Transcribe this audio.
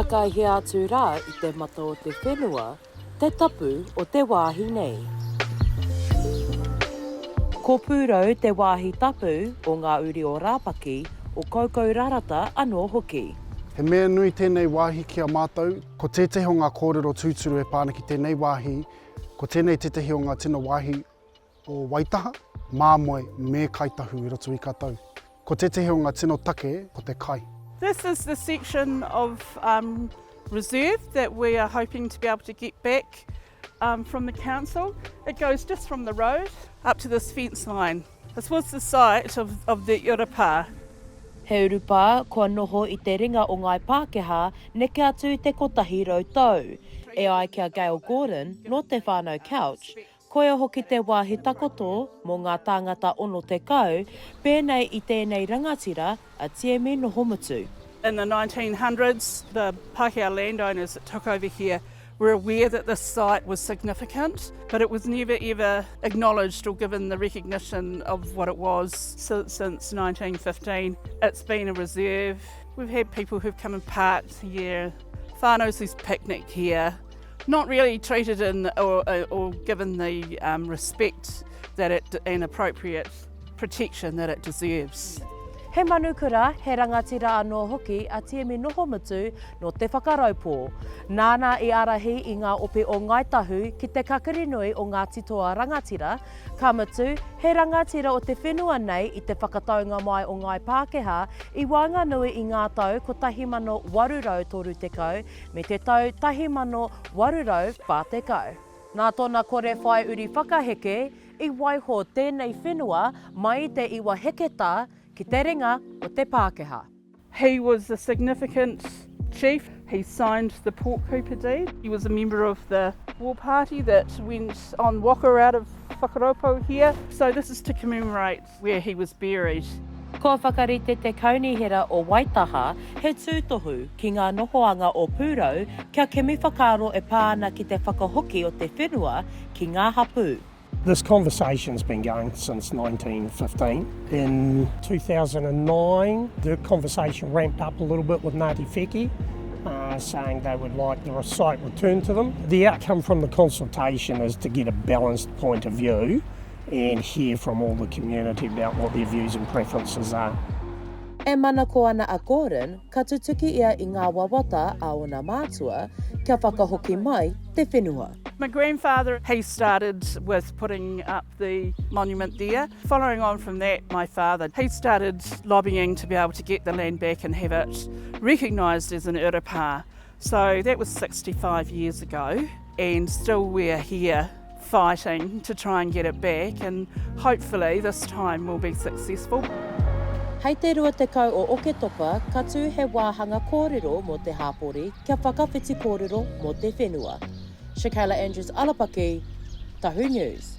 takahia atu rā i te mata o te whenua, te tapu o te wāhi nei. Ko Pūrau te wāhi tapu o ngā uri o Rāpaki, o Koukourarata anō hoki. He mea nui tēnei wāhi ki a mātou. Ko tētehi o ngā kōrero tūturu e pā ana ki tēnei wāhi, ko tēnei tētehi o ngā tino wāhi o Waitaha, Māmoe me Kāi Tahu i roto i ka tau. Ko tētehi o ngā tino take ko te kai. This is the section of um, reserve that we are hoping to be able to get back um, from the council. It goes just from the road up to this fence line. This was the site of, of the urupā. He urupā kua noho i te ringa o Ngāi Pākehā neke atu i te 100 tau. E ai ki a Gail Gordon, nō te whānau Couch, Koia hoki te wāhi takoto mō ngā tāngata 60, pēnei i tēnei rangatira a Tiemi Nohomutu. In the 1900s, the Pākehā landowners that took over here were aware that this site was significant, but it was never ever acknowledged or given the recognition of what it was since 1915. It's been a reserve. We've had people who've come and parked here, whānaus who's picnicked here, Not really treated in or, or given the um, respect that it and appropriate protection that it deserves. He manukura, he rangatira anō hoki a Tiemi Nohomutu nō Te Whakaraupō. Nāna i ārahi i ngā ope o Ngāi Tahu ki te kakari nui o Ngāti Toa Rangatira, ka mutu, he rangatira o te whenua nei i te whakataunga mai o Ngāi Pākehā i waenganui i ngā tau 1830 me te tau 1840. Nā tōna kore whai uri whakaheke, i waiho tēnei whenua mai i te iwa heketā ki te ringa o te Pākehā. He was a significant chief. He signed the Port Cooper deed. He was a member of the war party that went on waka out of Whakaraupō here. So this is to commemorate where he was buried. Kua whakarite te Kaunihera o Waitaha he tūtohu ki ngā nohoanga o Pūrau kia kimi whakaaro e pā ana ki te whakahoki o te whenua ki ngā hapū. This conversation's been going since 1915. In 2009, the conversation ramped up a little bit with Ngāti Wheke, uh, saying they would like the site returned to them. The outcome from the consultation is to get a balanced point of view and hear from all the community about what their views and preferences are. E manako ana a Gordon ka tutuki ia i ngā wawata a ōna mātua kia whakahoki mai te whenua. My grandfather, he started with putting up the monument there. Following on from that, my father, he started lobbying to be able to get the land back and have it recognised as an urupā. So that was 65 years ago and still we're here fighting to try and get it back and hopefully this time we'll be successful. Hei te 20 o Oketopa ka tū he wāhanga kōrero mō te hāpori kia whakawhiti kōrero mō te whenua. Shakayla Andrews Alapaki, Tahu News.